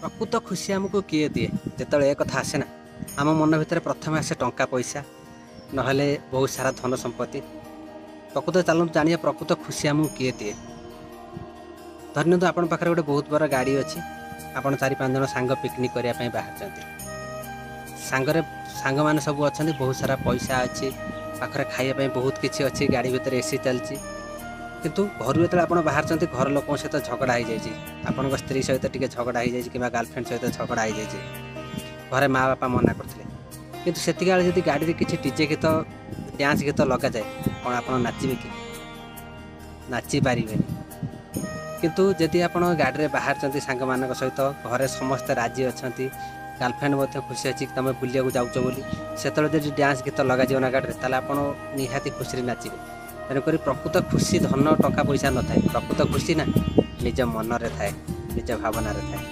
ପ୍ରକୃତ ଖୁସି ଆମକୁ କିଏ ଦିଏ? ଯେତେବେଳେ ଏ କଥା ଆସେ ନା, ଆମ ମନ ଭିତରେ ପ୍ରଥମେ ଆସେ ଟଙ୍କା ପଇସା, ନହେଲେ ବହୁତ ସାରା ଧନ ସମ୍ପତ୍ତି। ପ୍ରକୃତ ଚାଲନ୍ତୁ ଜାଣିବା ପ୍ରକୃତ ଖୁସି ଆମକୁ କିଏ ଦିଏ। ଧରିନିଅନ୍ତୁ ଆପଣଙ୍କ ପାଖରେ ଗୋଟେ ବହୁତ ବଡ଼ ଗାଡ଼ି ଅଛି, ଆପଣ 4 5 ଜଣ ସାଙ୍ଗ ପିକନିକ୍ କରିବା ପାଇଁ ବାହାରିଛନ୍ତି। ସାଙ୍ଗରେ ସାଙ୍ଗମାନେ ସବୁ ଅଛନ୍ତି, ବହୁତ ସାରା ପଇସା ଅଛି ପାଖରେ, ଖାଇବା ପାଇଁ ବହୁତ କିଛି ଅଛି, ଗାଡ଼ି ଭିତରେ ଏସି ଚାଲିଛି। କିନ୍ତୁ ଘରୁ ଯେତେବେଳେ ଆପଣ ବାହାରିଛନ୍ତି, ଘର ଲୋକଙ୍କ ସହିତ ଝଗଡ଼ା ହେଇଯାଇଛି, ଆପଣଙ୍କ ସ୍ତ୍ରୀ ସହିତ ଟିକେ ଝଗଡ଼ା ହେଇଯାଇଛି କିମ୍ବା ଗାର୍ଲଫ୍ରେଣ୍ଡ ସହିତ ଝଗଡ଼ା ହେଇଯାଇଛି, ଘରେ ମା ବାପା ମନା କରିଥିଲେ। କିନ୍ତୁ ସେତିକି ବେଳେ ଯଦି ଗାଡ଼ିରେ କିଛି ଡିଜେ ଗୀତ, ଡ୍ୟାନ୍ସ ଗୀତ ଲଗାଯାଏ, କ'ଣ ଆପଣ ନାଚିବେ କି? ନାଚିପାରିବେନି। କିନ୍ତୁ ଯଦି ଆପଣ ଗାଡ଼ିରେ ବାହାରିଛନ୍ତି ସାଙ୍ଗମାନଙ୍କ ସହିତ, ଘରେ ସମସ୍ତେ ରାଜି ଅଛନ୍ତି, ଗାର୍ଲଫ୍ରେଣ୍ଡ ମଧ୍ୟ ଖୁସି ଅଛି ତୁମେ ବୁଲିବାକୁ ଯାଉଛ ବୋଲି, ସେତେବେଳେ ଯଦି ଡ୍ୟାନ୍ସ ଗୀତ ଲଗାଯିବ ନା ଗାଡ଼ିରେ, ତାହେଲେ ଆପଣ ନିହାତି ଖୁସିରେ ନାଚିବେ। ତେଣୁକରି ପ୍ରକୃତ ଖୁସି ଧନ ଟଙ୍କା ପଇସା ନଥାଏ। ପ୍ରକୃତ ଖୁସି ନା ନିଜ ମନରେ ଥାଏ, ନିଜ ଭାବନାରେ ଥାଏ।